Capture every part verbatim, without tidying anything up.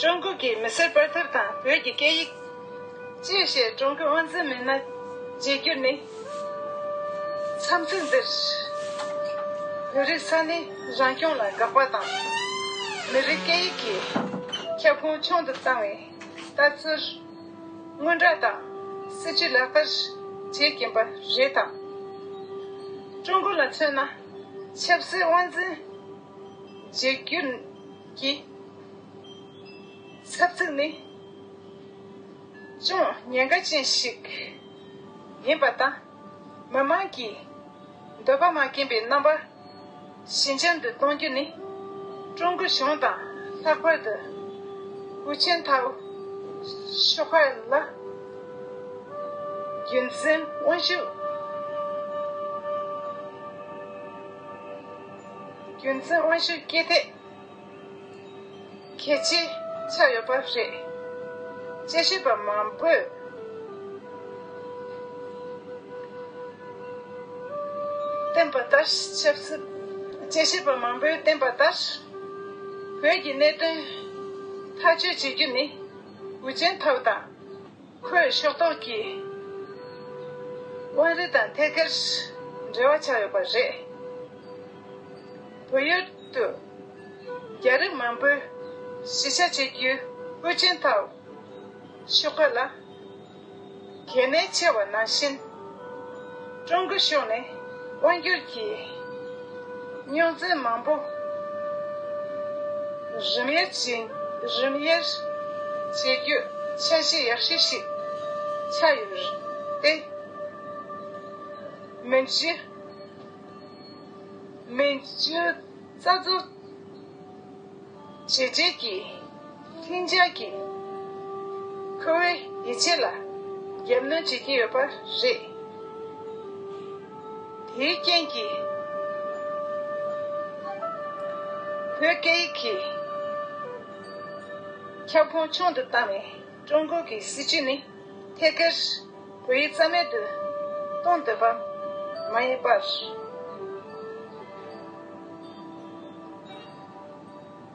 ཀྲུང་གོ་གི་མི་སེར་སྤར་ཐབས་དང་བོད་ཀྱི་སྐད་ཡིག་སྤྱི་བཤད་ཀྲུང་གོའི་དབང་འཛིན་མི་སྣ་བརྗེ་བསྒྱུར་ནི། འཚམས་གཟིགས་འདིར་བོད་རིགས་ས་གནས་རང་སྐྱོང་ལ་དགག་པ་དང་། མི་རིགས་སྐད་ཡིག་གི་ཁྱབ་ཁོངས་ཆུང་དུ་བཏང་བའི་ལྟ་ཚུལ་དངོས་འབྲེལ་དང་སྲིད་ཇུས་ལག་བསྟར་བྱེད་ཀྱིན་པ་རེད་དམ། ཀྲུང་གོ་ལ་མཚོན་ན་ཆབ་སྲིད་དབང་འཛིན་བརྗེ་བསྒྱུར་གྱི་འཚབ་འཚུབ་ནི་ཅུང་ཉེན་ཁ་ཅན་ཞིག་ཡིན་པ་དང་། མི་མང་གི་འདོད་པ་མ་ཁེངས་པའི་རྣམ་པ་ཞི་འཇམ་དུ་གཏོང་རྒྱུ་ནི་ཀྲུང་གོ་གཞུང་དང་ལྷག་པར་དུ་ཧུའུ་ཅིན་ཐའོ་ཤོག་ཁག་ལ་རྒྱུན་འཛིན་དབང་ཤུགས་རྒྱུན་འཛིན་དབང་ཤུགས་སྐྱེད་ཐེབས། གལ་ཆེ་ཆགས་ཡོད་པ་རེད། དཔྱད་ཞིབ་པ་མང་པོས་བསྟན་པ་ལྟར། ཆབ་སྲིད་དཔྱད་ཞིབ་པ་མང་པོས་བསྟན་པ་ལྟར། བོད་ཀྱི་གནད་དོན་ཐག་གཅོད་བྱེད་རྒྱུ་ནི་ཧུའུ་ཅིན་ཐའོ་དང་ཁོའི་ཤོག་ཐོག་གི་དབང་རིས་དང་ཐད་ཀར་འབྲེལ་བ་ཆགས་ཡོད་པ་རེད། བོད་ཡུལ་དུ་རྒྱ་རིགས་མང་པོས་གཞིས་ཆགས་བྱེད་རྒྱུའི་ཧུའུ་ཅིན་ཐའོ་ཤོག་ཁག་ལ་གལ་གནད་ཆེ་བ་ནང་བཞིན། ཀྲུང་གོ་ཕྱོགས་ནས་དབང་སྒྱུར་གྱི་རྙོག་འཛིང་མང་པོ་རིམ་དབྱེ་བྱེད་རིམ་དབྱེ་བྱེད་རྒྱུ་འཆར་གཞི་ཡག་ཤོས་ཤིག་ཆགས་ཡོད་དེ། མི་འཇུ་མི་འཇུ་རྩ་འཛུགས་བྱས་རྗེས་ཀྱི་ལྷིང་འཇགས་ཀྱི་ཁོ་བོའི་ཡིད་ཆེས་ལ་རྒྱབ་གནོན་བྱེད་ཀྱི་ཡོད་པ་རེད། དེའི་རྐྱེན་གྱིས་བོད་སྐད་ཡིག་གི་ཁྱབ་ཁོངས་ཆུང་དུ་བཏང་ནས་ཀྲུང་གོ་གི་སྲིད་ཇུས་ནི་ཐད་ཀར་བོད་ཡིག་རྩ་མེད་དུ་གཏོང་འདོད་པ་མ་ཡིན་པར།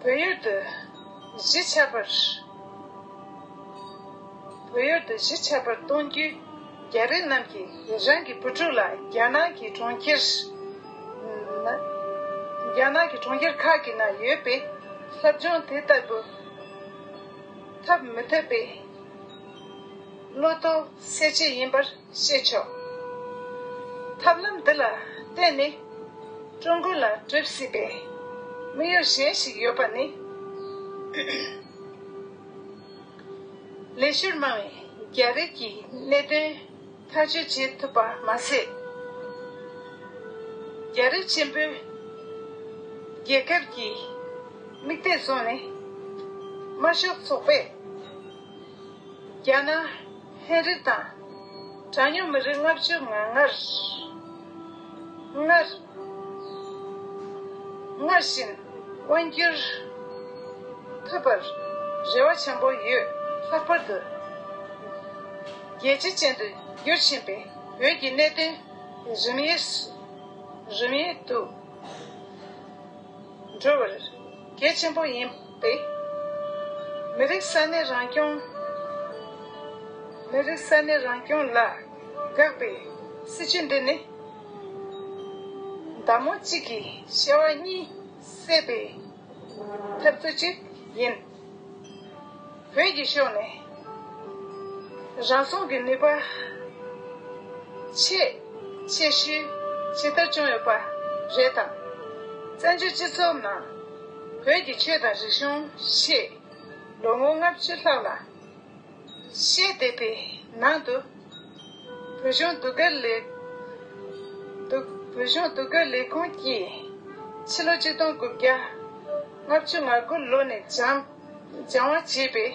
བོད་ཡུལ་དུ་གཞིས་ཆགས་པར། བོད་ཡུལ་དུ་གཞིས་ཆགས་པར་གཏོང་རྒྱུའི་རྒྱ་རིགས་རྣམས་ཀྱིས་རང་གི་བུ་ཕྲུག་ལ་རྒྱ་ནག་གི་གྲོང་ཁྱེར། རྒྱ་ནག་གི་གྲོང་ཁྱེར་ཁག་གི་ནང་ཡོད་པའི་ཟབ་སྦྱོང་དེ་ལྟ་བུ་ཐོབ་མི་ཐུབ་པའི་བློ་དོགས་སེལ་ཆེད་ཡིན་པར་བཤད་ཆོག། ཐབས་ལམ་འདི་ལ་བརྟེན་ནས་ཀྲུང་གོ་ལ་གྲུབ་སྲིད་པའི་དམིགས་ཡུལ་གཞན་ཞིག་ཡོད་པ་ནི། ལས་ཞོར་མང་བའི་རྒྱ་རིགས་ཀྱི་གནད་དོན་ཐག་གཅོད་བྱེད་ཐུབ་པ་མ་ཟད། རྒྱ་རིགས་ཆེན་པོའི་རྒྱལ་ཁབ་ཀྱི་དམིགས་གཏད་བཟུང་ནས་དམར་ཤོག་ཚོགས་པས་རྒྱ་ནག་ཧན་རི་དང་གྲངས་ཉུང་མི་རིགས་ལྔ་བཅུ་ང་ལྔར་སྔར་སྔར་བཞིན་དབང་བསྒྱུར་ཐུབ་པར་རེ་བ་ཆེན་པོ་ཡོད། ལྷག་པར་དུ་རྒྱལ་སྤྱི་ཅན་དུ་འགྱུར་བཞིན་པའི་བོད་ཀྱི་གནད་དོན་རིམ་དབྱེ་རིམ་དབྱེ་དུ་འགྲོ་བར་གལ་ཆེན་པོ་ཡིན་པས། མི་རིགས་ས་གནས་རང་སྐྱོང་མི་རིགས་ས་གནས་རང་སྐྱོང་ལ་དགག་པའི་སྲིད་ཇུས་འདི་ནི། མདའ་མོ་གཅིག་གིས་ཤ་བ་གཉིས་བསད་པའི་འཐབ་རྩོད་ཅིག་ཡིན། བོད་ཀྱི་ཕྱོགས་ནས་རང་སྲུང་གི་ནུས་པ་ཆེས་ཆེ་ཤོས་ཇི་ལྟར་བྱུང་ཡོད་པ་རེད་དམ། བཙན་བྱོལ་སྤྱི་ཚོགས་ནང་བོད་ཀྱི་ཆོས་དང་རིག་གཞུང་ཞེས་ལོ་ངོ་ལྔ་བཅུ་ལྷག་ལ་བཤད་བསྡད་པའི་ནང་དུ། བོད་གཞུང་ཟློས་གར་ལས་བོད་གཞུང་ཟློས་གར་ལས་ཁུངས་ཀྱིས་ཕྱི་ལོ་ཆིག་སྟོང་དགུ་བརྒྱ་ལྔ་བཅུ་ང་དགུ་ལོ་ནས་སྦྱང་སྦྱང་བ་བྱས་པའི་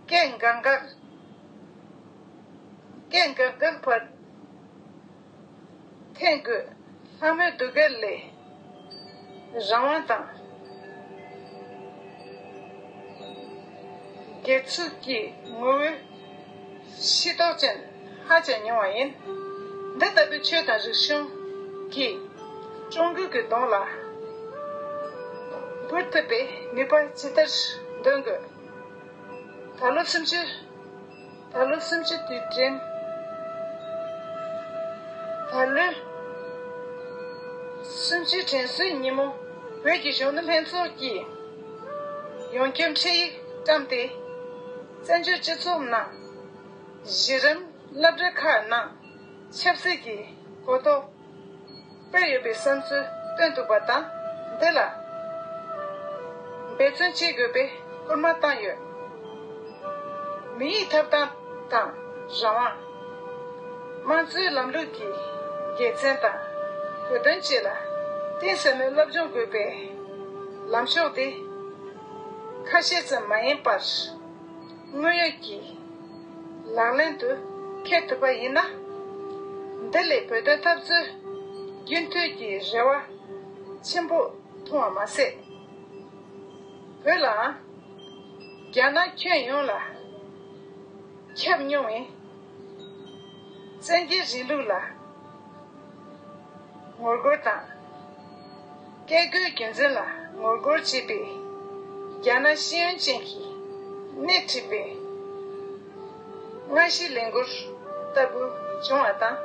སྐད་འགག་འགག་སྐད་འགག་འགག་བར། ཐེངས་དགུ་ལྷ་མོའི་ཟློས་གར་ལས་རང་དབང་དང་། སྒེར་ཚུགས་ཀྱི་ངོ་བོའི་ཤེས་རྟོགས་ཅན་ཧ་ཅང་ཉུང་བ་ཡིན། འདི་ལྟ་བུའི་ཆོས་དང་རིག་གཞུང་གིས་ཀྲུང་གོའི་གདོང་ལ་ བསྐུར་ཐུབ་པའི་ནུས་པ་ཇི་ལྟར་འདོན་དགོས། ད་ལོ་གསུམ་བཅུ། ད་ལོ་གསུམ་བཅུ་དུས་དྲན། ད་ལོའི་གསུམ་བཅུའི་དྲན་གསོའི་ཉིན་མོ། བོད་ཀྱི་གཞོན་ནུ་ལྷན་ཚོགས་ཀྱིས་ཡོངས་ཁྱབ་འཕྲིན་ཡིག་བཀྲམ་སྟེ། བཙན་བྱོལ་སྤྱི་ཚོགས་ནང་གཞི་རིམ་སློབ་གྲྭ་ཁག་ནང་ཆབ་སྲིད་ཀྱི་གོ་རྟོགས་སྤེལ་ཡོད་པའི་བསམ་ཚུལ་བཏོན་འདུག་པ་དང་། འདི་ལ་འབད་བརྩོན་བྱེད་དགོས་པའི་སྐུལ་མ་བཏང་ཡོད། མི་ཡི་ཐོབ་ཐང་དང་རང་དབང་། དམངས་གཙོའི་ལམ་ལུགས་ཀྱི་དགེ་མཚན་དང་དགོས་དོན་བཅས་ལ་གཏིང་ཟབ་མོའི་སློབ་སྦྱོང་དགོས་པའི་ལམ་ཕྱོགས་འདི་ཁ་ཤས་ཙམ་མ་ཡིན་པར། དངོས་ཡོད་ཀྱི་ལག་ལེན་དུ་འཁེལ་ཐུབ་པ་ཡིན་ན། འདི་ལས་བོད་དོན་འཐབ་རྩོད་རྒྱུན་མཐུད་ཀྱི་རེ་བ་ཆེན་པོ་མཐོང་བ་མ་ཟད། བོད་ལའང་རྒྱ་ནག་ཁྱོན་ཡོངས་ལ་ཁྱབ་མྱོང་བའི་བཙན་རྒྱལ་རིང་ལུགས་ལ་ངོ་རྒོལ་དང་། བཀས་བཀོད་རྒྱུད་འཛིན་ལ་ངོ་རྒོལ་བྱེད་པའི་རྒྱ་ནག་ཤེས་ཡོན་ཅན་གྱིས་སྣེ་ཁྲིད་པའི་སྔ་ཕྱི་ལས་འགུལ་ལྟ་བུ་བྱུང་བ་དང་།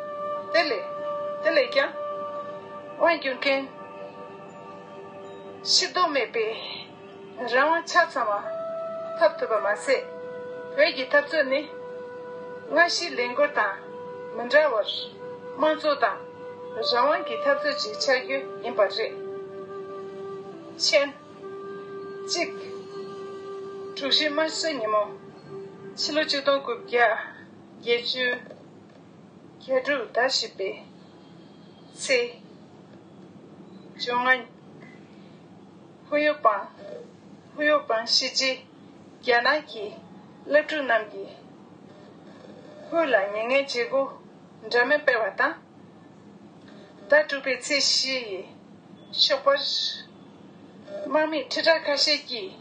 དེ་ལས་དེ་ལས་ཀྱང་དབང་སྒྱུར་མཁན་ཕྱིར་ལྡོག་མེད་པའི་རང་དབང་ཆ་ཚང་བ་ཐོབ་ཐུབ་པ་མ་ཟད། བོད་ཀྱི་འཐབ་རྩོད་ནི་སྔ་ཕྱི་ལས་འགུལ་དང་མི་འདྲ་བར་དམངས་གཙོ་དང་རང་དབང་གི་འཐབ་རྩོད་ཅིག་ཆགས་རྒྱུ་ཡིན་པ་རེད། མཆན། གཅིག་དྲུག་བཞི་དམར་གསོད་ཉིན་མོ། ཕྱི་ལོ་ཆིག་སྟོང་དགུ་བརྒྱ་བརྒྱད་ཅུ་གྱ་དྲུག་ཟླ་བཞི་པའི་ཚེས་བཅོ་ལྔ། ཧུ་ཡོ་པང་། ཧུ་ཡོ་པང་ཤི་ཅི། རྒྱ་ནག་གི་སློབ་ཕྲུག་རྣམས་ཀྱིས་ཧུ་ལ་མྱ་ངན་བྱེད་སྒོ་འདྲ་མིན་སྤེལ་བ་དང་། ཟླ་དྲུག་པའི་ཚེས་བཞི་ཡི་ཞོགས་པར། དམག་མིས་ཁྲི་ཕྲག་ཁ་ཤས་ཀྱིས་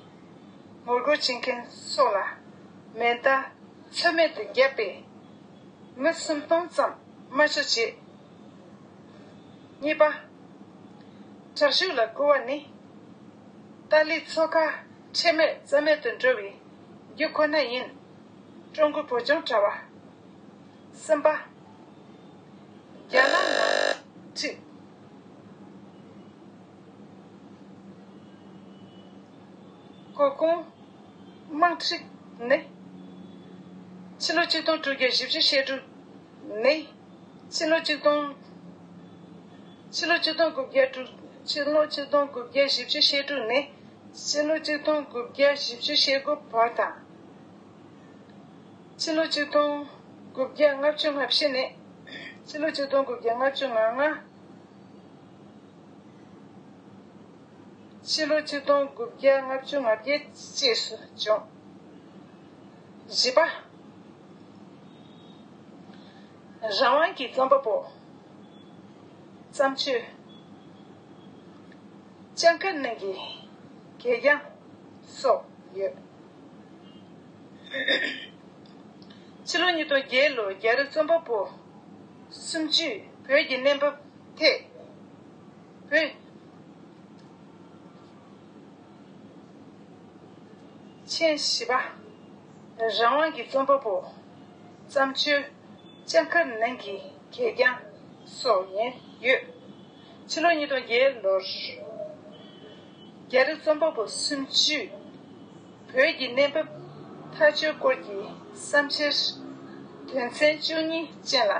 ངོ་རྒོལ་བྱེད་མཁན་སོགས་ལ་མེ་མདའ་ཚོད་མེད་དུ་བརྒྱབ་པས། མི་སུམ་སྟོང་ཙམ་དམར་གསོད་བྱས། གཉིས་པ། དྲག་ཤུགས་ལ་བསྐུལ་བ་ནི། ཏཱ་ལའི་མཚོ་ཁ་ཁྲེལ་མེད་རྩ་མེད་དུ་འགྲོ་བའི་རྒྱུ་ཁོ་ན་ཡིན། ཀྲུང་གོའི་བོད་ལྗོངས་དྲ་བ། གསུམ་པ། རྒྱ་ནག་ནང་ཁྲིག་གོ་གུང་དམག་ཁྲིག་ནི། ཕྱི་ལོ་ཆིག་སྟོང་དྲུག་བརྒྱ་བཞི་བཅུ་ཞེ་དྲུག་ནས། ཕྱི་ལོ་ཆིག་སྟོང་། ཕྱི་ལོ་ཆིག་སྟོང་དགུ་བརྒྱ་དྲུག་ཕྱི་ལོ་ཆིག་སྟོང་དགུ་བརྒྱ་བཞི་བཅུ་ཞེ་དྲུག་ནས། ཕྱི་ལོ་ཆིག་སྟོང་དགུ་བརྒྱ་བཞི་བཅུ་ཞེ་དགུ་བར་དང་། ཕྱི་ལོ་ཆིག་སྟོང་དགུ་བརྒྱ་ལྔ་བཅུ་ང་བཞི་ནས། ཕྱི་ལོ་ཆིག་སྟོང་དགུ་བརྒྱ་ལྔ་བཅུ་ང་ལྔ། ཕྱི་ལོ་ཆིག་སྟོང་དགུ་བརྒྱ་ལྔ་བཅུ་ང་བརྒྱད་བཅས་སུ་བྱུང་། བཞི་པ། རང་དབང་གི་རྩོམ་པ་པོ། བརྩམས་ཆོས། ལྕགས་མཁར་ནང་གི་གད་རྒྱངས་སོགས་ཡོད། ཕྱི་ལོ་ཉིས་སྟོང་བརྒྱད་ལོར་རྒྱ་རིགས་རྩོམ་པ་པོ་སུམ་ཅུས་བོད་ཀྱི་གནས་བབ་ཐད་བོད། མཆན་བཞི་པ། རང་དབང་གི་རྩོམ་པ་པོ། བརྩམས་ཆོས། ལྕགས་མཁར་ནང་གི་གད་རྒྱངས་སོགས་ཡིན་ཡོད། ཕྱི་ལོ་ཉིས་སྟོང་བརྒྱད་ལོར། རྒྱ་རིགས་རྩོམ་པ་པོ་སུམ་ཅུས་བོད་ཀྱི་གནས་བབ་ཐག་གཅོད་སྐོར་གྱི་བསམ་འཆར་དོན་ཚན་བཅུ་གཉིས་ཅན་ལ་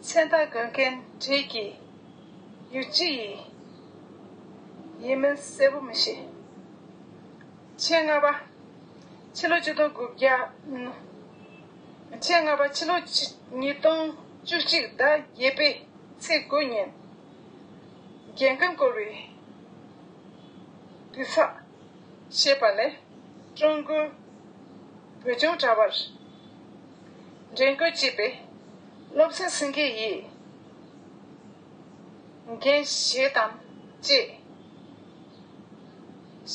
མཚན་རྟགས་འགོད་མཁན་བྲིས་ཀྱི་ཡུལ་ཅི་ཡི་ཡིན་མིན་གསལ་པོ་མི་ཤེས། མཆན་ལྔ་པ། ཕྱི་ལོ་ཆིག་སྟོང་དགུ་བརྒྱ། མཆན་ལྔ་པ། ཕྱི་ལོ་ཆིག་ཉིས་སྟོང་བཅུ་གཅིག་ཟླ་བརྒྱད་པའི་ཚེས་དགུ་ཉིན། རྒྱལ་ཁམས་བསྐོར་བའི་དུས་ཚོད་ཞེས་པ་ལས། ཀྲུང་གོའི་བོད་ལྗོངས་དྲ་བར་འགྲེམས་སྐུལ་བྱས་པའི་བློ་བཟང་སེང་གེ་ཡི་འགན་བཞེས་དང་བཅས།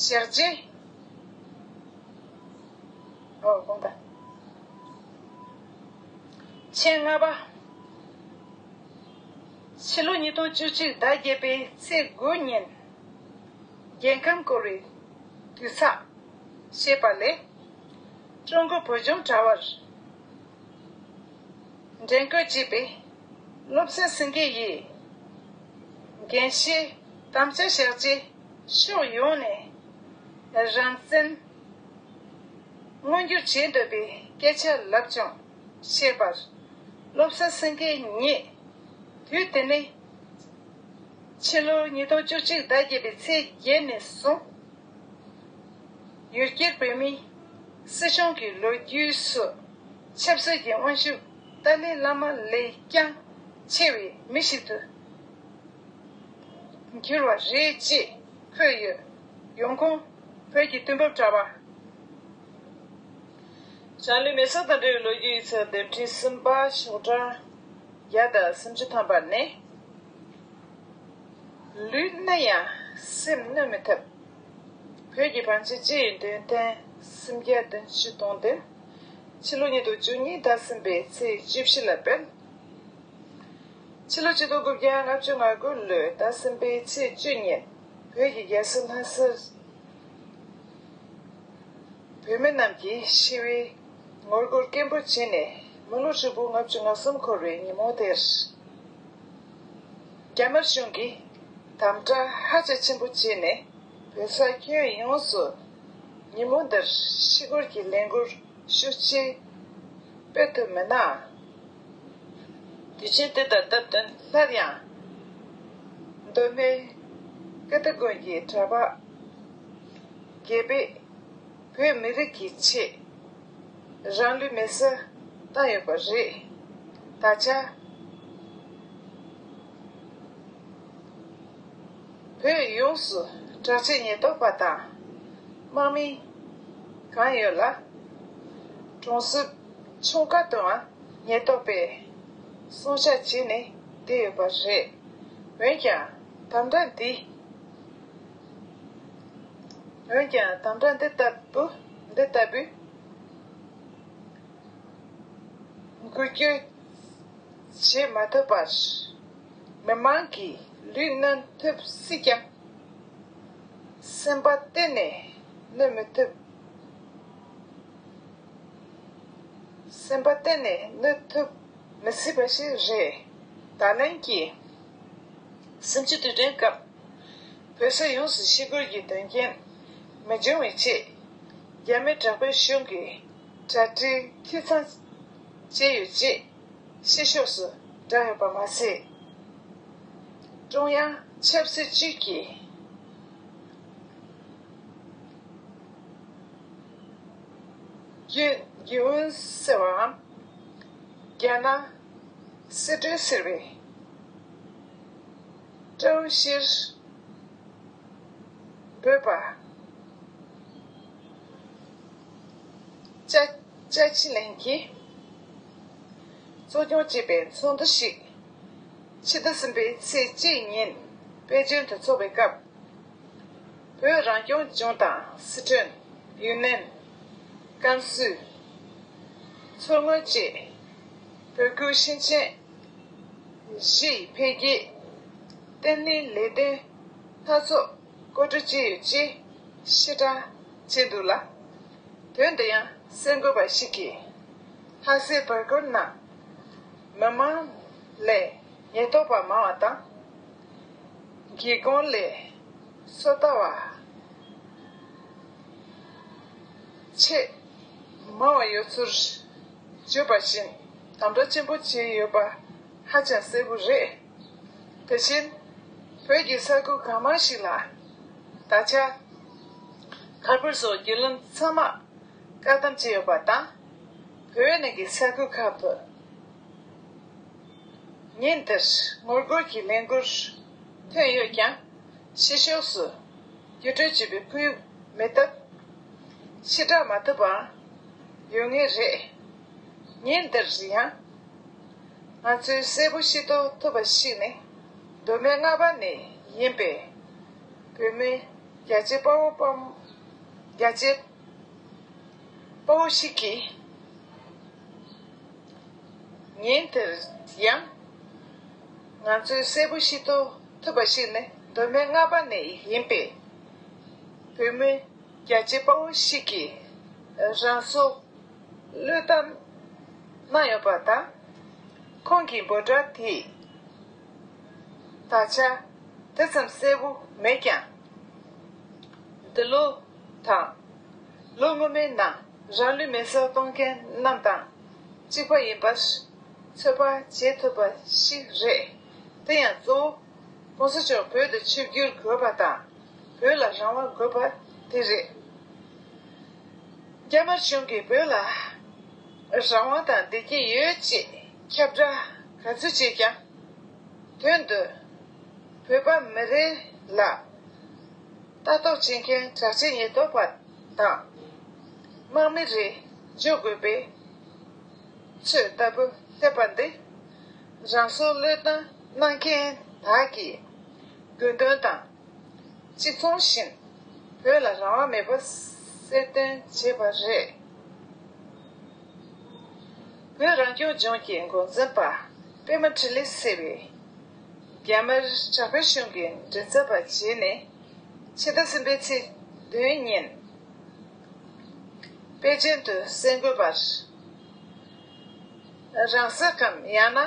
ཞག་རྗེས། ཨོ། དགོངས་དག་མཆན་ལྔ་པ། ཕྱི་ལོ་ཉིས་སྟོང་བཅུ་གཅིག་ཟླ་བརྒྱད་པའི་ཚེས་དགུ་ཉིན། རྒྱལ་ཁམས་བསྐོར་བའི་དུས་ཚགས་ཞེས་པ་ལས། ཀྲུང་གོ་བོད་ལྗོངས་དྲ་བར་འགྲེམས་བཀོད་བྱས་པའི་བློ་བཟང་སེང་གེ་ཡིས་འགན་བཞེས་དམ་བཅའ་བཞག་རྗེས་ཕྱོགས་ཡོངས་ནས་རང་བཙན་མངོན་འགྱུར་བྱེད་འདོད་པའི་སྐད་ཆ་ལབ་ཀྱང་ཤེས་པར། བློ་བཟང་སེང་གེ་ཉིད་དུས་དེ་ནས་ཕྱི་ལོ་ཉིས་སྟོང་བཅུ་གཅིག་ཟླ་བརྒྱད་པའི་ཚེས་བརྒྱད་ནས་བཟུང་ཡུལ་གྱར་བོད་མིའི་སྲིད་གཞུང་གི་ལོ་རྒྱུས་སུ་ཆབ་སྲིད་ཀྱི་དབང་ཤུགས་ཏཱ་ལའི་བླ་མ་ལས་ཀྱང་ཆེ་བའི་མི་ཞིག་ཏུ་གྱུར་བ་རེད་ཅེས་འཁོད་ཡོད། ཡོང་ཁུངས། བོད་ཀྱི་དུས་བབ་དྲ་བ། རང་ལུས་མེ་སྲེག་དང་འབྲེལ་བའི་ལོ་རྒྱུས་ཡིག་ཚགས་དེབ་ཕྲེང་གསུམ་པ་ཤོག་གྲངས་བརྒྱ་དང་སུམ་ཅུ་ཐམ་པ་ནས། ལུས་གནས་ཡང་སེམས་གནས་མི་ཐུབ། བོད་ཀྱི་བང་ཆེན་སྤྱི་ཡི་འདོན་ཐེངས་སུམ་བརྒྱ་བདུན་ཅུ་དོན་བདུན། ཕྱི་ལོ་ཉིས་སྟོང་བཅུ་གཉིས་ཟླ་གསུམ་པའི་ཚེས་བཅུ་བཞི་ལ་སྤེལ། ཕྱི་ལོ་ཆིག་སྟོང་དགུ་བརྒྱ་ལྔ་བཅུ་ང་དགུ་ལོའི་ཟླ་གསུམ་པའི་ཚེས་བཅུ་ཉིན་བོད་ཀྱི་རྒྱལ་ས་ལྷ་སར་བོད་མི་རྣམས་ཀྱིས་ཞི་བའི་ངོ་རྒོལ་སྐད་འབོད་བྱས་ནས་མི་ལོ་ཧྲིལ་པོ་ལྔ་བཅུ་ང་གསུམ་འཁོར་བའི་ཉིན་མོ་དེར། རྒྱ་དམར་གཞུང་གིས་དམ་དྲག་ཧ་ཅང་ཆེན་པོ་བྱས་ནས་བོད་ས་ཁྱོན་ཡོངས་སུ་ཉིན་མོ་འདིར་ཞི་རྒོལ་གྱི་ལས་འགུལ་ཤུགས་ཆེ་སྤེལ་ཐུབ་མེད་ནའང་། དུས་ཆེན་དེ་དང་སྟབས་བསྟུན་སླར་ཡང་མདོ་སྨད་ཀིརྟི་དགོན་གྱི་གྲྭ་པ་བརྒྱད་པས་བོད་མི་རིགས་ཀྱི་ཆེད་རང་ལུས་མེ་སྲེག་བཏང་ཡོད་པ་རེད། ད་ཆ་བོད་ཡོངས་སུ་དྲག་ཆས་ཉེན་རྟོག་པ་དང་དམག་མི་གང་ཡོད་ལ། གྲོང་གསེབ་ཆུང་ཁག་ཏུའང་ཉེན་རྟོག་པས་སྲུང་སྐྱོབ་བྱས་ནས་བསྡད་ཡོད་པ་རེད། འོན་ཀྱང་དམ་དྲག་འདི། འོན་ཀྱང་དམ་དྲག་འདི་ལྟ་བུ། འདི་ལྟ་བུའི་འགུལ་སྐྱོད་བྱེད་མ་ཐུབ་པར། མི་མང་གིས་ལུས་གནོན་ཐུབ་སྲིད་ཀྱང་། སེམས་པ་གཏན་ནས་གནོན་མི་ཐུབ། སེམས་པ་གཏན་ནས་གནོན་ཐུབ་མི་སྲིད་པ་ཞིག་རེད། ད་ལན་གྱི་གཟིམ་ཆུང་དུས་དྲན་སྐབས་བོད་ས་ཡོངས་སུ་ཞི་རྒོལ་གྱི་དོན་རྐྱེན་མི་འབྱུང་བའི་ཆེད་རྒྱ་མི་དྲག་པོའི་གཞུང་གིས་གྲ་སྒྲིག་འཐུས་ཚང་བྱས་ཡོད་ཅེས་ཕྱི་ཕྱོགས་སུ་བསྒྲགས་ཡོད་པ་མ་ཟད། ཀྲུང་དབྱང་ཆབ་སྲིད་ཅུས་ཀྱིས་རྒྱུན་རྒྱུན་ཟེར་བའམ། རྒྱ་ནག་སི་ཁྲོན་ཟེར་བའི་ཀྲོའུ་ཞིར་འབོད་པ་ཅ། ཅཱ་ཅི་ལིན་གྱིས་གཙོ་སྐྱོང་བྱས་པའི་ཚོགས་འདུ་ཞིག་ཕྱི་ཟླ་གསུམ་པའི་ཚེས་གཅིག་ཉིན་པེ་ཅིན་དུ་འཚོགས་པའི་སྐབས། བོད་རང་སྐྱོང་ལྗོངས་དང་སི་ཁྲོན། ཡུན་ནན། ཀན་སུའུ། མཚོ་སྔོན་བཅས་བོད་ཁུལ་ཞིང་ཆེན་བཞི་ཡི་འཕེལ་རྒྱས་བརྟན་ལྷིང་ལས་དོན་སྣ་ཚོགས་གོ་སྒྲིག་བྱས་ཡོད་ཅེས་ཕྱིར་བསྒྲགས་བྱས་འདུག་ལ། དོན་དུ་ཡང་གསར་འགོད་པ་ཞིག་གིས་ལྷ་སའི་བར་སྐོར་ནང་མི་མང་ལས་ཉེན་རྟོག་པ་མང་བ་དང་། སྒེའུ་ཁུང་ལས་སོ་ལྟ་བ་ཆེས་མང་བ་ཡོད་ཚུལ་བརྗོད་པ་བཞིན་དམ་དྲག་ཆེན་པོ་བྱས་ཡོད་པ་ཧ་ཅང་གསལ་པོ་རེད། དེ་བཞིན་བོད་ཀྱི་ས་ཁུལ་གང་མང་ཞིག་ལ་ད་ཆ་གར་པོར་སོགས་བརྒྱུད་ལམ་ཚང་མ་བཀག་སྡོམ་བྱས་ཡོད་པ་དང་། བོད་ནང་གི་ས་ཁུལ་ཁག་ཏུ་ཉིན་དེར་ངོ་རྒོལ་གྱི་ལས་འགུལ་ཐོན་ཡོད་ཀྱང་། ཕྱི་ཕྱོགས་སུ་བརྒྱུད་སྤྲོད་བྱེད་པའི་ཁོར་ཡུག་མེད་སྟབས། ཕྱིར་བསྒྲགས་མ་ཐུབ་པའང་ཡོད་ངེས་རེད། ཉིན་དེར་ཡང་ང་ཚོས་གསལ་པོ་ཤེས་རྟོགས་ཐུབ་པ་ཞིག་ནི། མདོ་སྨད་རྔ་པ་ནས་ཡིན་པའི་བོད་མི་རྒྱ་ཆེ་དཔའ་བོ་དཔའ་མོ། རྒྱ་ཆེ་དཔའ་བོ་ཞིག་གིས། ཉིན་དེར་ཡང་ང་ཚོས་གསལ་པོ་ཤེས་རྟོགས་ཐུབ་པ་ཞིག་ནི། མདོ་སྨད་རྔ་པ་ནས་ཡིན་པའི་ བུ་མོ་རྒྱ་ཆེ་དཔའ་བོ་ཞིག་གིས་རང་སྲོག་བློས་བཏང་གནང་ཡོད་པ་དང་། ཁོང་གི་འབོད་སྒྲ་དེ་ད་ཆ་དེ་ཙམ་གསལ་པོ་མེད་ཀྱང་། འདི་ལོ་དང་ལོ་སྔོན་མའི་ནང་རང་ལུས་མེ་སྲེག་གཏོང་མཁན་རྣམས་དང་གཅིག་པ་ཡིན་པར་ཚོད་དཔག་བྱེད་ཐུབ་པ་ཞིག་རེད། དེ་ཡང་གཙོ་བོ་༸གོང་ས་མཆོག་བོད་དུ་ཆིབས་བསྒྱུར་དགོས་པ་དང་། བོད་ལ་རང་དབང་དགོས་པ་དེ་རེད། རྒྱ་དམར་གཞུང་གིས་བོད་ལ་རང་དབང་དང་བདེ་སྐྱིད་ཡོད་ཅེས་ཁྱབ་བསྒྲགས་ག་ཚོད་བྱས་ཀྱང་། དོན་དུ་བོད་པ་མི་རེ་ལ་ལྟ་རྟོག་བྱེད་མཁན་དྲག་ཆས་ཉེན་རྟོག་པ་དང་དམག་མི་རེ་འཇོག་དགོས་པའི་ཚོད་ལྟ་བུ་སླེབས་པ་འདི། རང་སྲོག་བློས་བཏང་གནང་མཁན་དག་གི་དགོས་འདུན་དང་གཅིག་མཚུངས་བཞིན་བོད་ལ་རང་དབང་མེད་པ་གསལ་སྟོན་བྱས་པ་རེད། བོད་རང་སྐྱོང་ལྗོངས་ཀྱི་འགོ་འཛིན་པ་པད་མ་འཕྲིན་ལས་ཟེར་བས། རྒྱ་དམར་དྲག་པོའི་གཞུང་གི་མགྲིན་ཚབ་པ་བྱས་ནས་ཕྱི་ཟླ་གསུམ་པའི་ཚེས་བདུན་ཉིན་པེ་ཅིན་དུ་གསར་འགོད་པར། རང་སྲེག་གམ་ཡང་ན་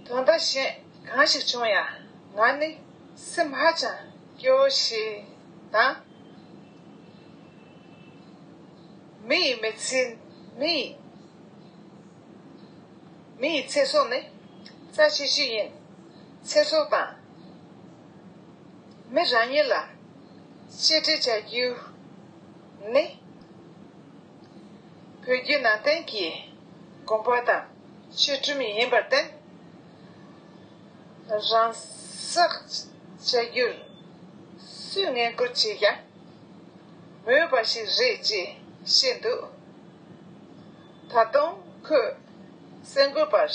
དོན་དག་གཞན་གང་ཞིག་བྱུང་ཡང་ང་ནི་སེམས་ཧ་ཅང་སྐྱོ་བོ་ཞིག་དང་། མི་ཡི་མི་ཚེ་མི་ཡི་མི་ཡི་ཚེ་སྲོག་ནི་རྩ་ཆེ་ཤོས་ཡིན། ཚེ་སྲོག་དང་མི་རང་ཉིད་ལ་གཅེས་སྤྲས་བྱ་རྒྱུ་ནི་བོད་བརྒྱུད་ནང་བསྟན་གྱི་དགོངས་པ་དང་ཆོས་ཁྲིམས་ཡིན་པར་བརྟེན། རང་སྲེག་བྱ་རྒྱུར་སུས་ངན་སྐུལ་བྱས་ཀྱང་མོས་པ་ཞིག་རེད་ཅེས་བཤད་འདུག་ད་དུང་ཁོས་གསར་འགོད་པར།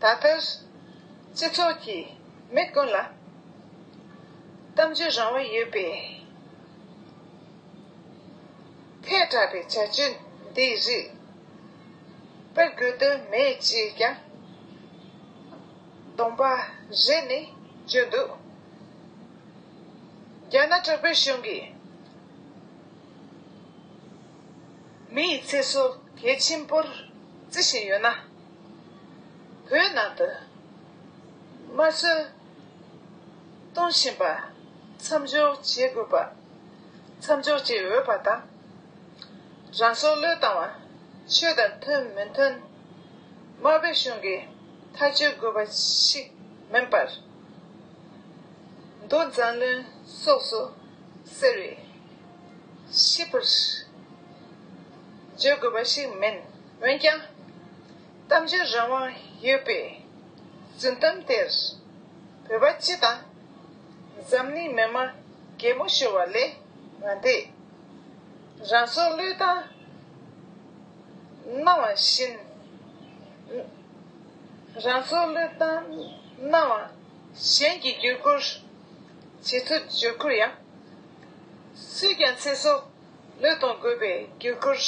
ད་ལྟར་སྤྱི་ཚོགས་ཀྱི་མི་ཀུན་ལ་གཏམ་བརྗོད་རང་དབང་ཡོད་པས། ཐལ་དྲགས་པའི་བྱ་སྤྱོད་འདིའི་རིགས་སྤེལ་དགོས་དོན་མེད་ཅེས་ཀྱང་གདོང་པ་རེད་ནས་བརྗོད་འདུག་རྒྱ་ནག་དྲག་པོའི་གཞུང་གིས་མི་ཡི་ཚེ་སྲོག་གལ་ཆེན་པོར་བརྩི་བཞིན་ཡོད་ན། བོད་ནང་དུ་དམར་གསོད་གཏོང་བཞིན་པ་མཚམས་འཇོག་བྱེད་དགོས་པ། མཚམས་འཇོག་བྱེད་འོས་པ་དང་། རང་སྲོག་བློས་བཏང་བ་ཆོས་དང་མཐུན་མི་མཐུན་དམར་པོའི་གཞུང་གིས་ཐག་གཅོད་དགོས་པ་ཞིག་མིན་པར། མདོ་མཛངས་བླུན་སོགས་སུ་གསལ་བའི་ཤེས་པར་བརྗོད་དགོས་པ་ཞིག་མིན། འོན་ཀྱང་། གཏམ་བརྗོད་རང་དབང་ཡོད་པའི་རྫུན་གཏམ་དེར་བོད་པ་སྤྱི་དང་འཛམ་གླིང་མི་མང་གད་མོ་ཤོར་བ་ལས་མ་འདས། རང་སྲོག་བློས་བཏང་གནང་བ་བཞིན། རང་སྲོག་བློས་བཏང་གནང་བ་གཞན་གྱི་བརྒྱུད་སྐུལ་བྱེད་ཚུལ་བརྗོད་ཁུལ་ཡང་། སུས་ཀྱང་ཚེ་སྲོག་བློས་གཏོང་དགོས་པའི་བརྒྱུད་སྐུལ་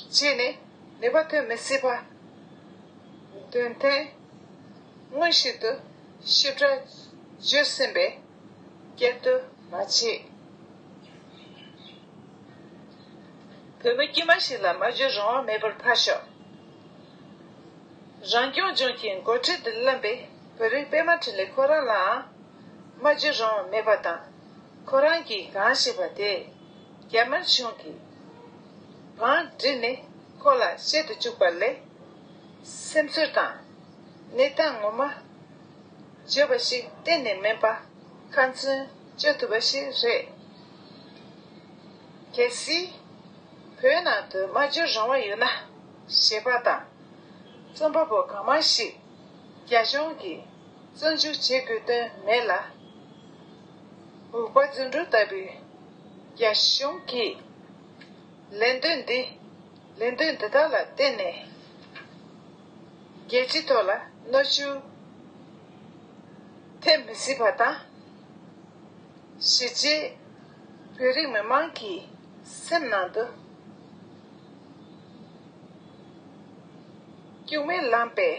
བྱས་ནས་ནུས་པ་ཐོན་མི་སྲིད་པ། དོན་ཚན་དངོས་ཤིག་ཏུ་ཞིབ་ཕྲ་བརྗོད་ཟིན་པས་བསྐྱར་ཟློས་མ་བྱེད། བོད་མི་དཀྱུས་མ་ཞིག་ལ་སྨྲ་བརྗོད་རང་དབང་མེད་པར་ཕར་ཞོག་རང་སྐྱོང་ལྗོངས་ཀྱི་འགོ་ཁྲིད་དུ་བླངས་པའི་བོད་རིགས་པད་མ་འཕྲིན་ལས་ཁོ་རང་ལའང་སྨྲ་བརྗོད་རང་དབང་མེད་པ་དང་། ཁོ་རང་གིས་གང་བཤད་པ་དེ་རྒྱ་དམར་གཞུང་གིས་བང་བསྒྲིགས་ནས་ཁོ་ལ་བཤད་དུ་བཅུག་པ་ལས། སེམས་ཚོར་དང་གནས་སྟངས་ངོ་མ་བརྗོད་པ་ཞིག་གཏན་ནས་མིན་པ་ཁ་ཚོན་གཅོད་ཐུབ་པ་ཞིག་རེད། གལ་སྲིད་བོད་ནང་དུ་སྨྲ་བརྗོད་རང་དབང་ཡོད་ན་གཞས་པ་དང་རྩོམ་པ་པོ་གང་མང་ཞིག་རྒྱ་གཞུང་གིས་བཙོན་འཇུག་བྱེད་དགོས་དོན་མེད་ལ། འུག་པ་རྫུ་འཕྲུལ་ལྟ་བུའི་རྒྱ་གཞུང་གིས་ལན་ལྡོན་འདི་ལན་ལྡོན་འདི་དག་ལ་བརྟེན་ནས་རྒྱལ་སྤྱིའི་ཐོག་ལ་གནོན་ཤུགས་ཐེབས་མི་སྲིད་པ་དང་། གཞིས་བྱེས་བོད་རིགས་མི་མང་གི་སེམས་ནང་དུ་སྐྱུག་མེར་ལངས་པའི་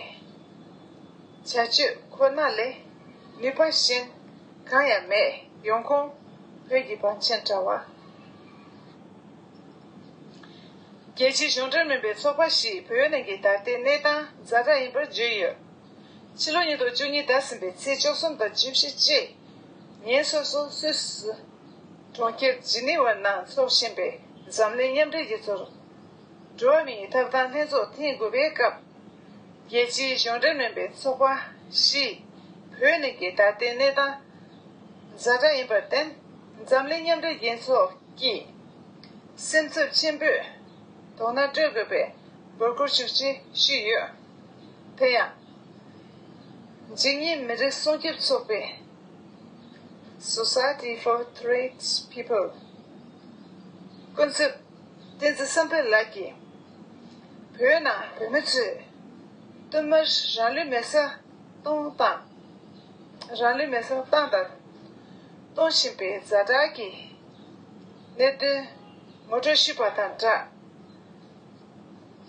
བྱ་སྤྱོད་ཁོ་ན་ལས་ནུས་པ་གཞན་གང་ཡང་མེད། ཡོང་ཁུངས། བོད་ཀྱི་བང་ཆེན་དྲ་བ། རྒྱལ་སྤྱིའི་གཞུང་འབྲེལ་མིན་པའི་ཚོགས་པ་ཞིག་བོད་ནང་གི་ད་ལྟའི་གནས་སྟངས་ཛ་དྲག་ཡིན་པར་བརྗོད་ཡོད། ཕྱི་ལོ་ཉིས་སྟོང་བཅུ་གཉིས་ཟླ་གསུམ་པའི་ཚེས་བཅུ་གསུམ་དང་བཅུ་བཞི་བཅས་ཉིན་སོ་སོ་སུད་སི་གྲོང་ཁྱེར་ཇི་ནི་ཝར་ནང་འཚོགས་བཞིན་པའི་འཛམ་གླིང་མཉམ་འབྲེལ་རྒྱལ་ཚོགས་འགྲོ་བ་མིའི་ཐོབ་ཐང་ལྷན་ཚོགས་ཐེངས་དགུ་པའི་སྐབས། རྒྱལ་སྤྱིའི་གཞུང་འབྲེལ་མིན་པའི་ཚོགས་པ་བཞིས་བོད་ནང་གི་ད་ལྟའི་གནས་སྟངས་ཛ་དྲག་ཡིན་པར་བརྟེན། འཛམ་གླིང་མཉམ་འབྲེལ་རྒྱལ་ཚོགས་ཀྱིས་སེམས་འཚབ་ཆེན་པོས་དོ་སྣང་སྤྲོད་དགོས་པའི་འབོད་སྐུལ་ཤུགས་ཆེ་ཞུས་ཡོད། དེ་ཡང་། འཇིགས་ཉེན་མི་རིགས་སྲུང་སྐྱོབ་ཚོགས་པའི། Society for Threats People། ཀུན་གཙོས་བསྟན་འཛིན་བསམ་འཕེལ་ལགས་ཀྱིས། བོད་ནང་བོད་མི་ཚོས་བསྟུད་མར་རང་ལུས་མེར་སྲེག་གཏོང་དང་། རང་ལུས་མེར་སྲེག་བཏང་དང་གཏོང་བཞིན་པའི་ཛ་དྲག་གི་གནད་དོན་ངོ་སྤྲོད་ཞུས་པ་དང་སྦྲགས།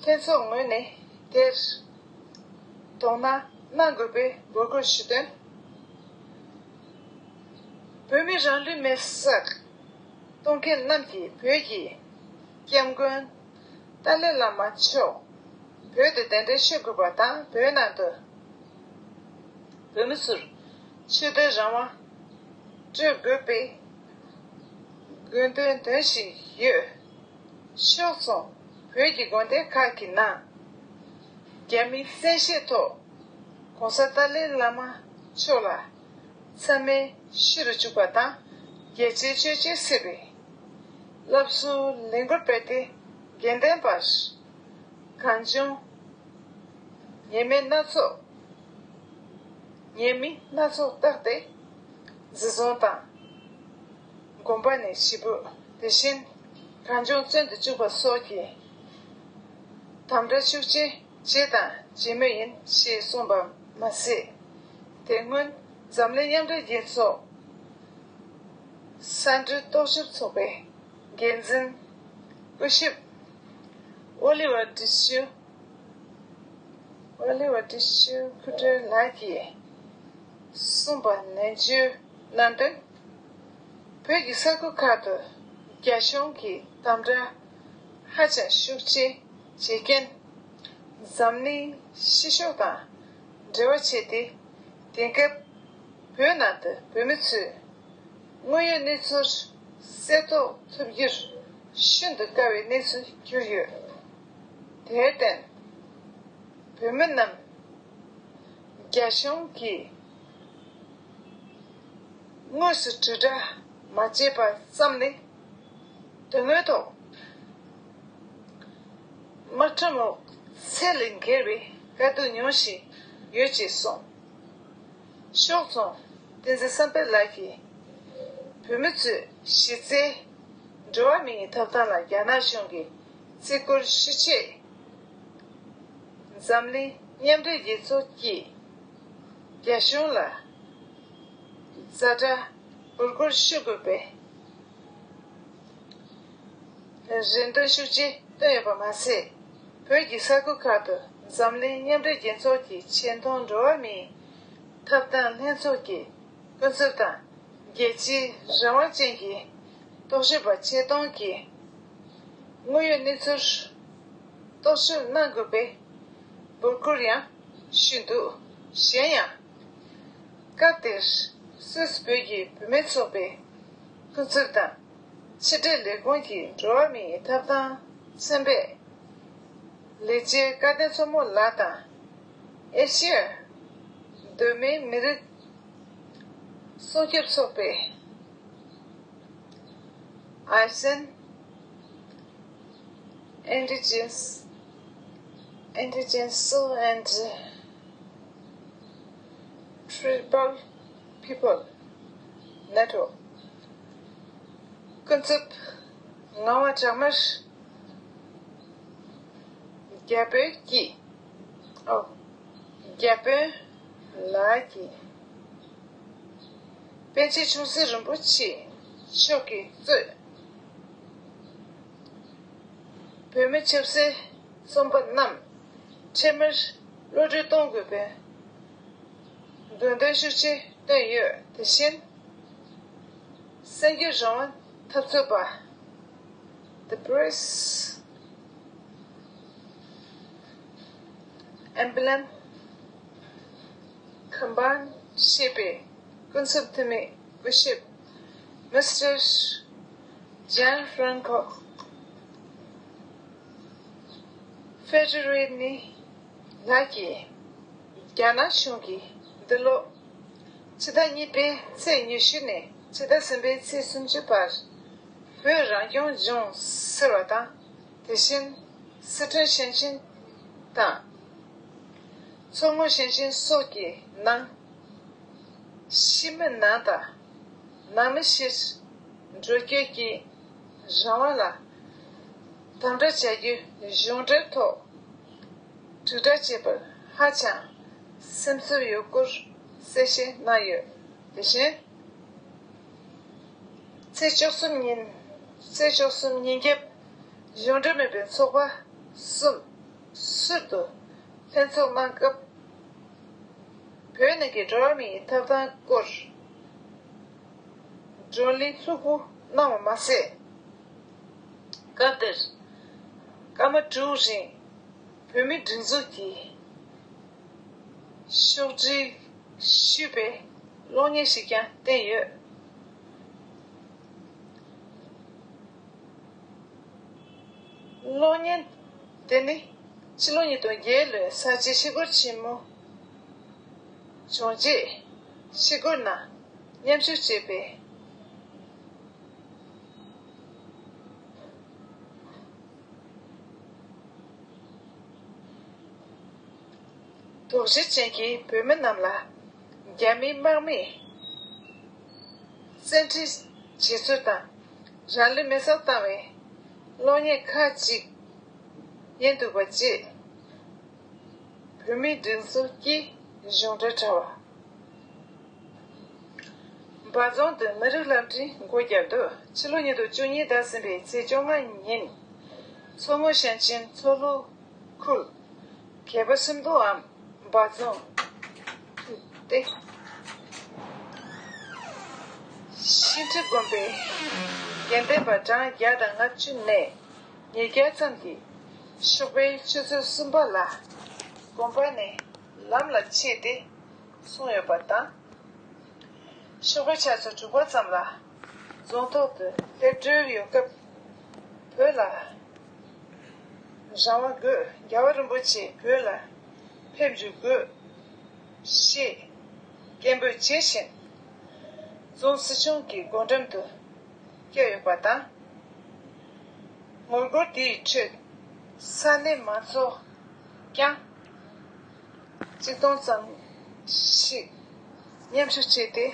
ལྷན་ཚོགས་ངོས་ནས་དེར་དོ་སྣང་གནང་དགོས་པའི་འབོད་སྐུལ་ཞུས་དོན། བོད་མི་རང་ལུས་མེར་སྲེག་གཏོང་མཁན་རྣམས་ཀྱིས་བོད་ཀྱི་སྐྱབས་མགོན་ཏཱ་ལའི་བླ་མ་མཆོག་བོད་དུ་གདན་འདྲེན་ཞུ་དགོས་པ་དང་། བོད་ནང་དུ་བོད་མི་ཚོར་ཆོས་དད་རང་དབང་སྤྲོད་དགོས་པའི་དགོས་འདུན་འདོན་བཞིན་ཡོད། ཕྱོགས་མཚུངས་བོད་ཀྱི་དགོན་སྡེ་ཁག་གི་ནང་རྒྱ་མིའི་བཙན་ཤེད་ཐོག་༸གོང་ས་ཏཱ་ལའི་བླ་མ་མཆོག་ལ་མཚན་སྨད་ཞུ་རུ་བཅུག་པ་དང་། རྒྱལ་སྤྱིའི་ཆོས་བརྒྱུད་སྲིད་པའི་སློབ་ཟུར་ལས་འགུལ་སྤེལ་ཏེ་དགེ་ལྡན་པར་གང་བྱུང་ཉེས་མེད་སྣ་ཚོགས། ཉེས་མིང་སྣ་ཚོགས་བཏགས་ཏེ་འཛིན་བཟུང་དང་། དགོན་པ་ནས་ཕྱིར་འབུད། དེ་བཞིན་གང་བྱུང་བཙོན་དུ་བཅུག་པ་སོགས་ཀྱི་དམ་དྲག་ཤུགས་ཆེ་བྱས་དང་བྱེད་མུས་ཡིན་ཞེས་གསུངས་པ་མ་ཟད། དེ་སྔོན་འཛམ་གླིང་མཉམ་འབྲེལ་རྒྱལ་ཚོགས་ས་འབྲུ་རྟོག་ཞིབ་ཚོགས་པའི་འགན་འཛིན་སྐུ་ཞབས་ཨོ་ལི་ཝར་ཏི་ཤུ། ཨོ་ལི་ཝར་ཏི་ཤུ་ཁུ་ཏྲེ་ལགས་ཀྱིས་གསུངས་པ་ནན་བརྗོད་གནང་དོན། བོད་ཀྱི་ས་ཁུལ་ཁག་ཏུ་རྒྱ་གཞུང་གིས་དམ་དྲག་ཧ་ཅང་ཤུགས་ཆེ་བྱེད་རྐྱེན། འཛམ་གླིང་ཕྱི་ཕྱོགས་དང་འབྲེལ་བ་བྱས་ཏེ། དེང་སྐབས་བོད་ནང་དུ་བོད་མི་ཚོས་དངོས་ཡོད་གནས་ཚུལ་གསལ་རྟོགས་ཐུབ་རྒྱུར་ཤིན་ཏུ་དཀའ་བའི་གནས་སུ་གྱུར་ཡོད། དེར་བརྟེན། བོད་མི་རྣམས་རྒྱ་གཞུང་གིས་དངོས་སུ་དྲིལ་བསྒྲགས་མ་བྱས་པ་ཙམ་ལས། དོན་དངོས་ཐོག་དམག་ཁྲིམས་འོག་ཚད་ལས་བརྒལ་བའི་དཀའ་སྡུག་མྱོང་བཞིན་ཡོད་ཅེས་གསུངས། ཕྱོགས་མཚུངས་བསྟན་འཛིན་བསམ་འཕེལ་ལགས་ཀྱིས། བོད་མི་ཚོས་གཞི་རྩའི་འགྲོ་བ་མིའི་ཐོབ་ཐང་ལ་རྒྱ་ནག་གཞུང་གིས་བརྩི་བཀུར་ཞུ་ཆེད། འཛམ་གླིང་མཉམ་འབྲེལ་རྒྱལ་ཚོགས་ཀྱིས་རྒྱ་གཞུང་ལ་ཛ་དྲག་འབོད་སྐུལ་ཞུ་དགོས་པའི་རེ་འདུན་ཤུགས་ཆེ་བཏོན་ཡོད་པ་མ་ཟད། བོད་ཀྱི་ས་ཁུལ་ཁག་ཏུ་འཛམ་གླིང་མཉམ་འབྲེལ་རྒྱལ་ཚོགས་ཀྱི་ཆེས་མཐོའི་འགྲོ་བ་མིའི་ཐོབ་ཐང་ལྷན་ཚོགས་ཀྱི་སྐུ་ཚབ་དང་། རྒྱལ་སྤྱིའི་རང་དབང་ཅན་གྱི་རྟོག་ཞིབ་པ་ཆིག་སྟོང་གིས་དངོས་ཡོད་གནས་ཚུལ་རྟོག་ཞིབ་གནང་དགོས་པའི་འབོད་སྐུལ་ཡང་ཞུས་འདུག་གཞན་ཡང་། སྐབས་དེར་སུད་སི་བོད་ཀྱི་བུད་མེད་ཚོགས་པའི་སྐུ་ཚབ་དང་། ཕྱི་འབྲེལ་ལས་ཁུངས་ཀྱི་འགྲོ་བ་མིའི་ཐོབ་ཐང་ཚན་པའི་ལས་བྱེད་སྐལ་ལྡན་མཚོ་མོ་ལགས་དང་། ཨེ་ཤི་ཡ་གདོད་མའི་མི་རིགས་སྲུང་སྐྱོབ་ཚོགས་པའི་Asian Indigenous, Indigenous and Tribal People Network སྐུ་ཚབ་ངག་དབང་གྲངས་མེད་རྒྱ་དཔོན་གྱིས། ཨོ། རྒྱ་དཔོན་ལགས་ཀྱིས། པཎ་ཆེན་ཆུང་སྲིད་རིན་པོ་ཆེ་མཆོག་གིས་གཙོས་བོད་མི་ཆབ་སྲིད་བཙོན་པ་རྣམས་འཕྲལ་མར་གློད་གྲོལ་གཏོང་དགོས་པའི་དགོས་འདུན་ཤུགས་ཆེ་བཏོན་ཡོད། དེ་བཞིན། གསར་འགྱུར་རང་དབང་འཐབ་རྩོད་པ། The Press Emblem Company ཞེས་པའི་ཀུན་གསབ་འཐུས་མི་སྐུ་ཞབས་མི་སི་ཊར་ཇན་ཧྥ་རན་ཁོ་ཧྥེ་ཏྲི་རེ་ནི་ལགས་ཀྱིས། རྒྱ་ནག་གཞུང་གིས་འདི་ལོ་ཕྱི་ཟླ་གཉིས་པའི་ཚེས་ཉི་ཤུ་ནས་ཕྱི་ཟླ་གསུམ་པའི་ཚེས་སུམ་ཅུ་བར་བོད་རང་སྐྱོང་ལྗོངས་ཟེར་བ་དང་། དེ་བཞིན་སི་ཁྲོན་ཞིང་ཆེན་དང་མཚོ་སྔོན་ཞིང་ཆེན་སོགས་ཀྱི་ནང་ཕྱི་མི་ནང་དང་ནང་མི་ཕྱིར་འགྲོ་སྐྱོད་ཀྱི་རང་དབང་ལ་དམ་དྲག་བྱ་རྒྱུ་གཞུང་འབྲེལ་ཐོག་དྲིལ་བསྒྲགས་བྱས་པར་ཧ་ཅང་སེམས་འཚབ་ཡོད་སྐོར་གསལ་བཤད་གནང་ཡོད། དེ་བཞིན། ཚེས་བཅུ་གསུམ་ཉིན། ཚེས་བཅུ་གསུམ་ཉིན་རྒྱབ་གཞུང་འབྲེལ་མིན་པའི་ཚོགས་པ་གསུམ་ཟུར་དུ་ལྷན་ཚོགས་གནང་སྐབས། བོད་ནང་གི་འགྲོ་བ་མིའི་ཐོབ་ཐང་སྐོར་བགྲོ་གླེང་ལྷུག་པོ་གནང་བ་མ་ཟད། སྐབས་དེར་སྐར་མ་དྲུག་རིང་བོད་མིའི་སྒྲིག་འཛུགས་ཀྱི་ཤོག་སྒྲིལ་ཞུས་པའི་གློག་བརྙན་ཞིག་ཀྱང་བསྟན་ཡོད། གློག་བརྙན་དེ་ནི་ཕྱི་ལོ་ཉིས་སྟོང་བརྒྱད་ལོའི་ས་བྱི་ཞི་རྒོལ་ཆེན་མོ་བྱུང་རྗེས་ཞི་རྒོལ་ནང་མཉམ་ཞུགས་བྱས་པའི་དོགས་གཞི་ཅན་གྱི་བོད་མི་རྣམས་ལ་རྒྱ་མིའི་དམག་མིས་བཙན་ཁྲིད་བྱེད་ཚུལ་དང་། རང་ལུས་མེར་སྲེག་བཏང་བའི་གློག་བརྙན་ཁག་ཅིག་ཡིན་འདུག་པ་བཅས། བོད་མིའི་སྒྲིག་འཛུགས་ཀྱིས་གཞུང་འབྲེལ་དྲ་བ། འབའ་རྫོང་དུ་མི་རིགས་རླབས་ཆེན་སྒོ་བརྒྱབ་འདུག་ཕྱི་ལོ་ཉིས་སྟོང་བཅུ་གཉིས་ཟླ་གསུམ་པའི་ཚེས་བཅོ་ལྔ་ཉིན། མཚོ་སྔོན་ཞིང་ཆེན་མཚོ་ལྷོ་ཁུལ་གད་པ་སུམ་མདོའམ་འབའ་རྫོང་དུ་སྟེ། ཤིང་ཁྲི་དགོན་པའི་དགེ་ལྡན་པ་གྲངས་བརྒྱ་དང་ལྔ་བཅུ་ནས་ཉིས་བརྒྱ་ཙམ་གྱིས་ཞོགས་པའི་ཆུ་ཚོད་གསུམ་པ་ལ་དགོན་པ་ནས་ལམ་ལ་ཆས་ཏེ་སོང་ཡོད་པ་དང་། ཞོགས་པའི་ཆུ་ཚོད་དྲུག་པ་ཙམ་ལ་རྫོང་ཐོག་ཏུ་སླེབས་འགྲོ་ཡོད་སྐབས། བོད་ལ་རང་དབང་དགོས། རྒྱལ་བ་རིན་པོ་ཆེ་བོད་ལ་ཕེབས་འཇུག་དགོས་ཞེས་སྐད་འབོད་བྱེད་བཞིན། རྫོང་སྲིད་གཞུང་གི་སྒོ་འགྲམ་དུ་བསྐྱལ་ཡོད་པ་དང་། ངོ་རྒོལ་དེའི་ཁྲོད་ས་གནས་མང་ཚོགས་ཀྱང་གཅིག་སྟོང་ཙམ་ཞིག་མཉམ་ཞུགས་བྱས་ཏེ།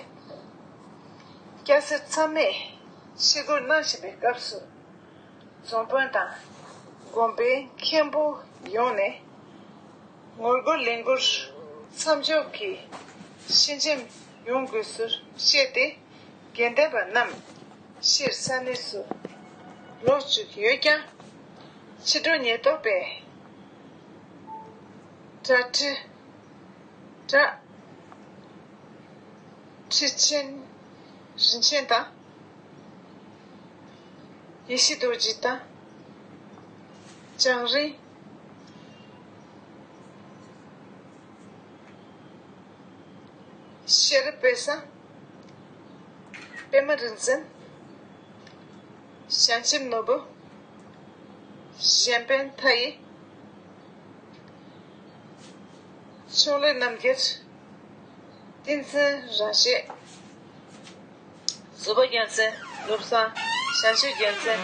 སྐྱ་སེར་ཚང་མས་ཞི་རྒོལ་གནང་བཞིན་པའི་སྐབས་སུ། རྫོང་དཔོན་དང་དགོན་པའི་མཁན་པོ་ཡོངས་ནས་ངོ་རྒོལ་ལས་འགུལ་མཚམས་འཇོག་གི་ཞལ་ཆེམས་ཡོང་དགོས་ཚུལ་བཤད་དེ། དགེ་ལྡན་པ་རྣམས་ཕྱིར་ས་གནས་སུ་ལོག་བཅུག་ཡོད་ཀྱང་། ཕྱི་དྲོ་ཉེན་རྟོག་པས་གྲ་སྒྲིག་གྲ་སྒྲིག་ཆེན་རིན་ཆེན་དང་། ཡེ་ཤེས་རྡོ་རྗེ་དང་། བྱང་རིང་། ཤེས་རབ་དཔལ་བཟང་། པད་མ་རིག་འཛིན། བྱང་ཆུབ་ནོར་བུ། གཞན་ཕན་མཐའ་ཡས། ཕྱོགས་ལས་རྣམ་རྒྱལ། བསྟན་འཛིན་རང་བཞིན། བཟོད་པ་རྒྱལ་མཚན། བློ་བཟང་། བྱང་ཆུབ་རྒྱལ་མཚན།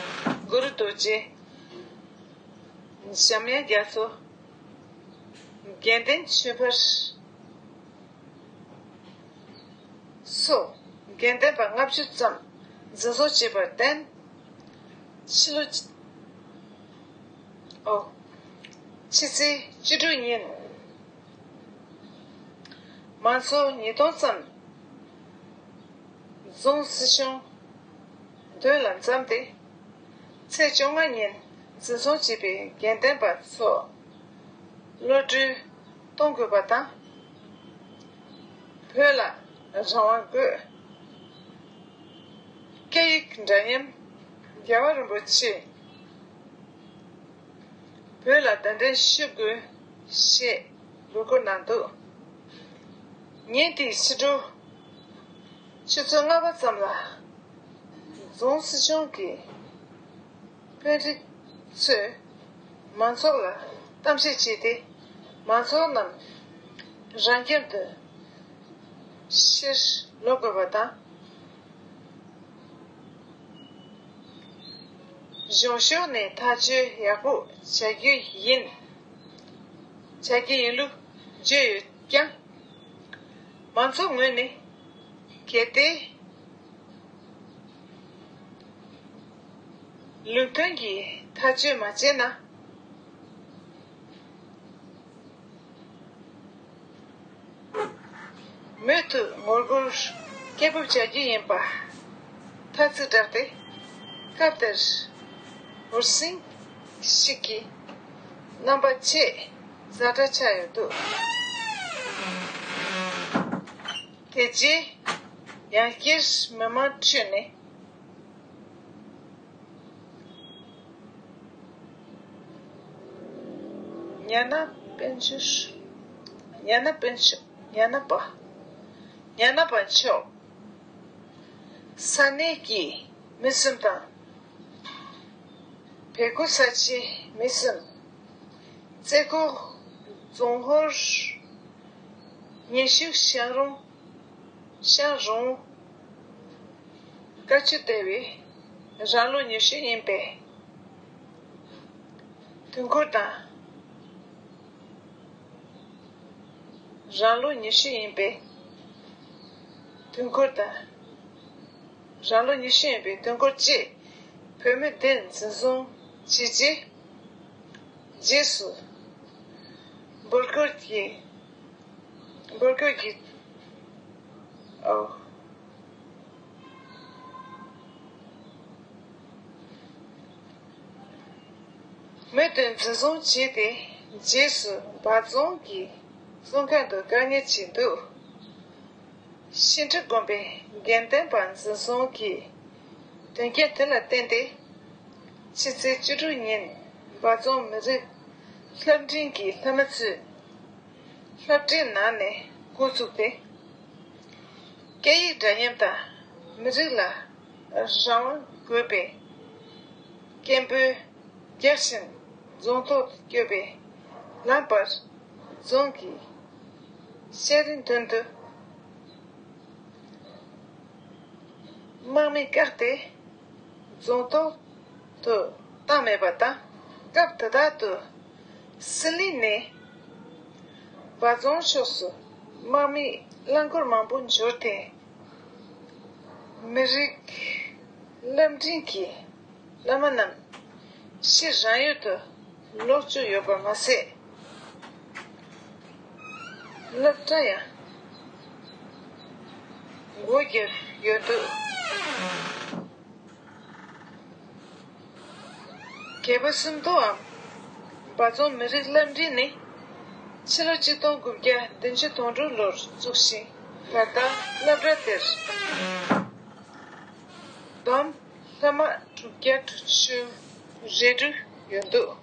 གུ་རུ་རྡོ་རྗེ། འཇམ་དབྱངས་རྒྱ་མཚོ། དགེ་ལྡན་ཆོས་འཕེལ་སོགས་དགེ་ལྡན་པ་ལྔ་བཅུ་ཙམ་འཛིན་བཟུང་བྱས་པར་བརྟེན། ཕྱི་ལོ། ཨོ། ཕྱི་ཚེས་བཅུ་དྲུག་ཉིན། མང་ཚོགས་ཉིས་སྟོང་ཙམ་རྫོང་སྲིད་གཞུང་མདུན་ལ་འཛོམས་ཏེ། ཚེས་བཅོ་ལྔ་ཉིན་འཛིན་བཟུང་བྱས་པའི་དགེ་ལྡན་པ་ཚོར་གློད་གྲོལ་གཏོང་དགོས་པ་དང་། བོད་ལ་རང་དབང་དགོས། སྐད་ཡིག་འདྲ་མཉམ་རྒྱལ་བ་རིན་པོ་ཆེ་བོད་ལ་གདན་འདྲེན་ཞུ་དགོས་ཞེས་འབོད་སྐུལ་གནང་འདུག་ཉིན་དེའི་ཕྱི་དྲོ་ཆུ་ཚོད་ལྔ་པ་ཙམ་ལ་རྫོང་སྲིད་གཞུང་གི་དཔོན་རིགས་ཚོས་མང་ཚོགས་ལ་གཏམ་བཤད་བྱས་ཏེ། མང་ཚོགས་རྣམས་རང་ཁྱིམ་དུ་ཕྱིར་ལོག་དགོས་པ་དང་། གཞུང་ཕྱོགས་ནས་ཐག་གཅོད་ཡག་པོ་བྱ་རྒྱུ་ཡིན། བྱ་རྒྱུ་ཡིན་ལུགས་བརྗོད་ཡོད་ཀྱང་། མང་ཚོགས་ངོས་ནས་གལ་ཏེ་ལུགས་མཐུན་གྱིས་ཐག་གཅོད་མ་བྱས་ན། མུ་མཐུད་ངོ་རྒོལ་སྐད་འབོད་བྱ་རྒྱུ་ཡིན་པ་ཐ་ཚིག་བསྒྲགས་ཏེ། སྐབས་དེར་འུར་ཟིང་ཞིག་གིས་རྣམ་པ་ཆེ་ཛ་དྲག་ཆགས་ཡོད་འདུག་དེ་རྗེས་ཡང་བསྐྱར་མི་མང་ཁྲོད་ནས། ཉ་ན་དཔལ་འབྱོར། ཉ་ན་དཔལ་འབྱོར། ཉ་ན་པ། ཉ་ན་པ་མཆོག་ས་གནས་ཀྱི་མི་གསུམ་དང་། བལ་ཁོ་ས་ཆའི་མི་གསུམ། རྩེ་ཁོག་རྫོང་ཧོར་ཉི་ཤུ་ཤང་རོང་། ཤང་རོང་། བཀའ་ཆོས་སྡེ་བའི་རང་ལོ་ཉི་ཤུ་ཡིན་པའི་དུས་འཁོར་དང་། རང་ལོ་ཉི་ཤུ་ཡིན་པའི་དུས་འཁོར་དང་། རང་ལོ་ཉི་ཤུ་ཡིན་པའི་དུས་འཁོར་བཅས་བོད་མི་སྡེ་འཛིན་བཟུང་བྱས་རྗེས། རྗེས་སུ་འབོད་སྐུལ་གྱི། འབོད་སྐུལ་གྱི། ཨོ། མི་དེ་འཛིན་བཟུང་བྱས་ཏེ། རྗེས་སུ་འབའ་རྫོང་གི་བཙོན་ཁང་དུ་བཀག་ཉར་བྱས་འདུག་ཤིང་ཁྲི་དགོན་པའི་དགེ་ལྡན་པ་འཛིན་བཟུང་གིས་དོན་རྐྱེན་དེ་ལ་བརྟེན་ཏེ། ཕྱི་ཚེས་བཅུ་དྲུག་ཉིན་འབའ་རྫོང་མི་རིགས་བསླབ་འབྲིང་གི་སློབ་མ་ཚོས་སློབ་གྲྭའི་ནང་ནས་འགོ་བཙུགས་ཏེ། སྐད་ཡིག་འདྲ་མཉམ་དང་མི་རིགས་ལ་རང་དབང་དགོས་པའི་སྐད་འབོད་རྒྱག་བཞིན་རྫོང་ཐོག་ཏུ་བསྐྱོད་པའི་ལམ་བར་རྫོང་གི་ཤེས་རིག་མདུན་དུ་དམག་མིས་བཀག་སྟེ་རྫོང་ཐོག་ཏུ་བཏང་མེད་པ་དང་། སྐབས་དེ་དག་ཏུ་ཟི་ལིང་ནས་འབའ་རྫོང་ཕྱོགས་སུ་དམག་མིའི་རླངས་འཁོར་མང་པོ་འབྱོར་ཏེ། མི་རིགས་བསླབ་འབྲིང་གི་བླ་མ་རྣམས་ཕྱིར་རང་ཡུལ་དུ་ལོག་བཅུག་ཡོད་པ་མ་ཟད། སློབ་གྲྭ་ཡང་སྒོ་བརྒྱབ་ཡོད་འདུག་བརྒྱད་པ་སུམ་མདོའམ་འབའ་རྫོང་མི་རིགས་བསླབ་འབྲིང་ནི་ཕྱི་ལོ་ཆིག་སྟོང་དགུ་བརྒྱ་བདུན་ཅུ་དོན་དྲུག་ལོར་བཙུགས་ཤིང་། ད་ལྟ་སློབ་གྲྭ་དེར་བསྡོམས་སློབ་མ་དྲུག་བརྒྱ་དྲུག་ཅུ་རེ་དྲུག་ཡོད་འདུག